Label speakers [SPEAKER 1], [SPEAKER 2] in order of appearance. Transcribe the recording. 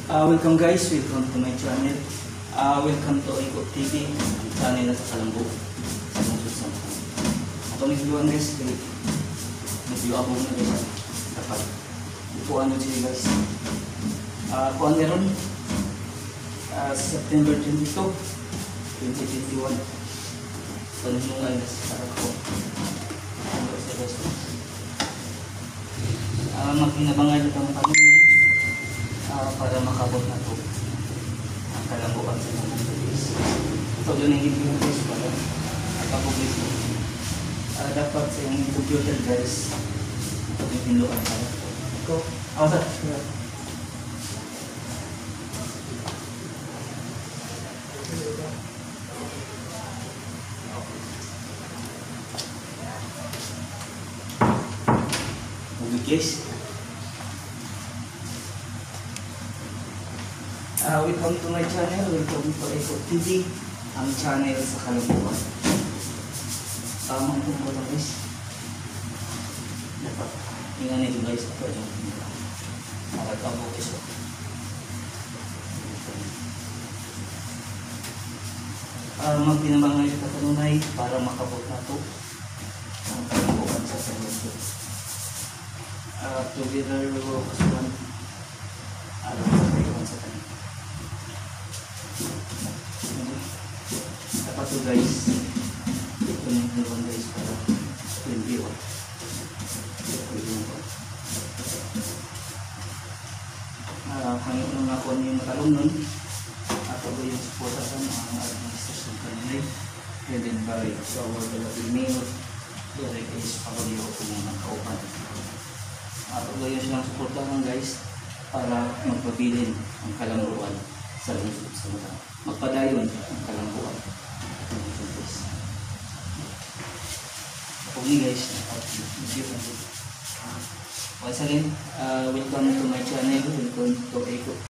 [SPEAKER 1] Welcome guys, welcome to my channel. Welcome to Ikot TV, ang channel na sa Kalambo, sa Lungsod sa Mactan. Ato ni siluan guys, kay medyo abog na guys. Dapat upuan yun sila guys. Kuan meron September 22, 2021. Panunungan guys, para ko. Ano siya guys? Magkinabangan yung ang panunungan para makabot na to ang kalambuan sa mga guys. Ito doon ang hindi guys para nakabot guys. Dapat sa iyong computer guys, ito yung pinluan para. Go. Ako sa. Okay guys. Welcome to my channel, welcome to Eco TV, ang channel sa Kalambuan. Tama po ko ito guys. Dapat, tingnan nito guys, ito yung nakakabo guys. Magpinamangay sa katanunay para makabot na to ang Kalambuan sa Kalambuan. Together we will as one. Alam sa kayuan sa tanan. Dapat to guys, ito na yung dalawang guys para 21. Hanggang nung ako niyo matalong nun, ato ko yung suporta sa mga administrasyon kanilay, headed by our beloved mayor, Derek S. Pagolio kung nakaupan. Ato ko yung silang suportahan guys para magpabilin ang kalambuan sa lungsod sa Mactan. Magpadayon ang kalambuan sa lungsod guys. Ako ni guys, once again, welcome to my channel, welcome to Eco